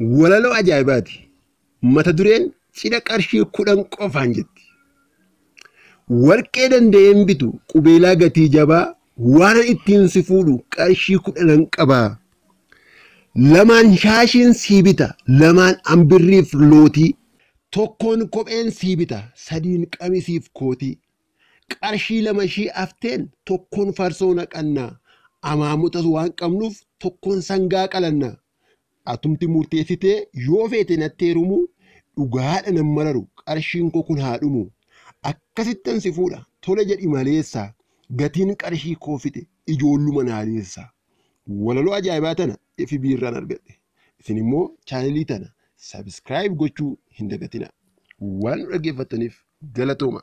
Walaloo ajaa'ibaati. Mata dureen cidha qarshii 10 qofaan jetti. Warqee danda'een bitu qubeelaa gatii jabaa waan ittiin si fuudhu qarshii 10 qabaa. Lamaan shaashiin sii bita, lamaan ambirriif lootii, tokkoon kopheen sii bita, sadiin qamisiif kootii. Qarshii 2 ishii hafteen tokkoon farsoo naqannaa, amaamotas waan qabnuuf tokkoon sangaa qalannaa. Atumti murteessitee yoo feete natti heerumuu, dhugaadha nan mararu qarshiin koo kun haa dhumu. Akkasittan si fuudha tole jedhi maleessaa, gatiin qarshii koo fixe ijoolluma naaleessaa. Walaloo ajaa'ibaa tana FB irraan argadhe. Isin immoo chaanelii tana subscribe gochuu hin dagatinaa. Waan nu dhaggeeffattaniif galatooma.